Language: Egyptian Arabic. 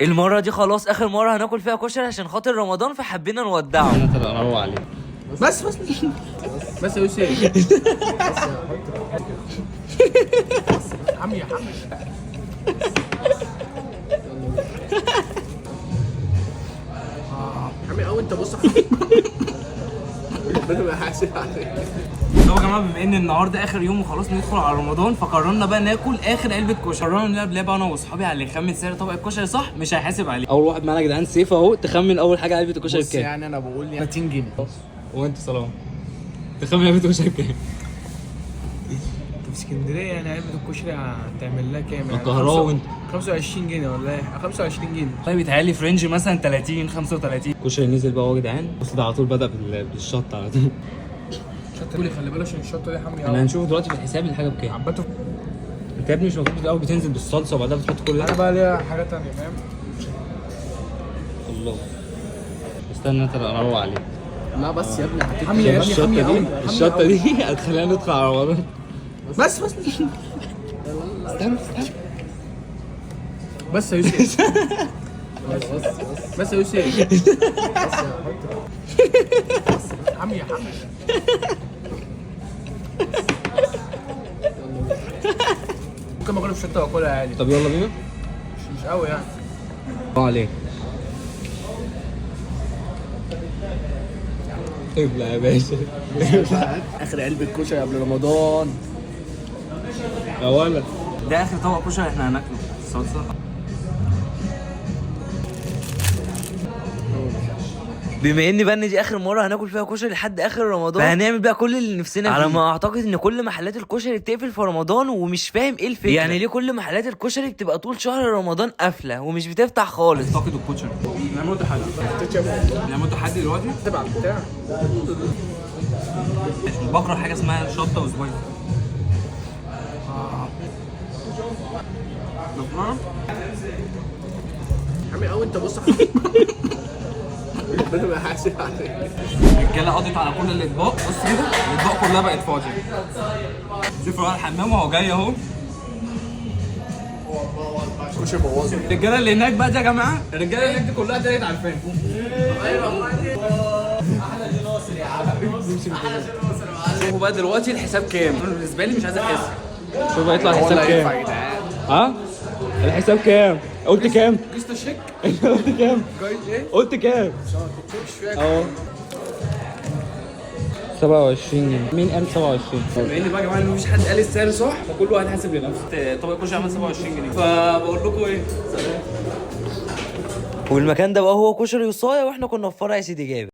المرة دي خلاص اخر مرة هناكل فيها كشري عشان خاطر رمضان، فحبينا نودعه. انا اروق عليك. بس بس بس يا يوسف. عمي يا عمي. عمي قوي انت، بص ربنا ما يحاسب عليك. طب يا جماعة، بما ان النهارده اخر يوم وخلاص ندخل على رمضان، فقررنا بقى ناكل اخر علبة كشري. قررنا نلعب لعبه انا واصحابي على اللي يخمن سعر طبق الكشري صح مش هيحاسب عليه. اول واحد معانا يا جدعان سيف اهو، تخمن اول حاجة علبة الكشري بص بكام؟ يعني انا بقول يعني 30 جنيه. وانت سلام تخمن علبة الكشري بكام؟ انت في اسكندرية يعني علبة الكشري هتعمل لها كام يعني؟ القاهرة وانت. 25 جنيه ولا ايه؟ 25 جنيه. طيب يتهيألي في range مثلا 30 35. الكشري نزل بقى اهو يا جدعان، بص ده على طول بدا بالشطه على طول. شطه قولي، خلي بالك عشان الشطه دي حامية احنا قوي. هنشوف دلوقتي في الحساب الحاجة بكام. عبته. انت يا ابني مش المفروض الاول بتنزل بالصلصه وبعدها بتحط كل انا ده؟ بقى ليها حاجة تانية فاهم؟ الله، استنى انت اروق عليك. لا بس يا ابني حامي يا ابني، الشطه حامي دي قوي. الشطه دي هتخلينا ندخل على رمضان. بس بس استنى استنى. بس يا يوسف. بس يا يوسف. عمي يا عمي. ممكن اكل بشطه واكلها عادي. طب يلا بينا. مش قوي يعني. الله عليك. ابلع يا باشا. اخر علبة كشري قبل رمضان. يا ولد. ده اخر طبق كشري احنا هناكله صلصه. بما ان بقى ان دي اخر مرة هناكل فيها كشري لحد اخر رمضان، فهنعمل بقى كل اللي نفسنا فيه. على ما اعتقد ان كل محلات الكشري بتقفل في رمضان، ومش فاهم ايه الفكرة، يعني ليه كل محلات الكشري بتبقى طول شهر رمضان قافله ومش بتفتح خالص؟ اعتقد الكشري نعمله تحدي، نعمله تحدي دلوقتي. تبع بتاع بكره حاجة اسمها شطه و spicy. حامي قوي انت، بص ربنا ما يحاسب عليك. الرجالة قضت على كل الاطباق، بص كده الاطباق كلها بقت فاضية. شوف راح الحمام وهو جاي اهو. كشري بوظه. الرجالة اللي هناك بقى دي يا جماعة، الرجالة اللي هناك دي كلها طلعت عارفين. شوفوا بقى دلوقتي الحساب كام. انا بالنسبة لي مش عايز احس. شوف بقى يطلع الحساب كام. ها؟ الحساب كام؟ قلت كام؟ قشطه شيك. قلت كام؟ جايد ايه؟ قلت كام؟ مش فاكر. اهو 27 جنيه. مين قال 27؟ بما ان بقى يا جماعة ان مفيش حد قال السعر صح، فكل واحد حاسب لنفسه. طبق كشري عمل 27 جنيه، فبقول لكم ايه، سلام. والمكان ده بقى هو كشري وصايا، واحنا كنا في فرع سيدي جابر.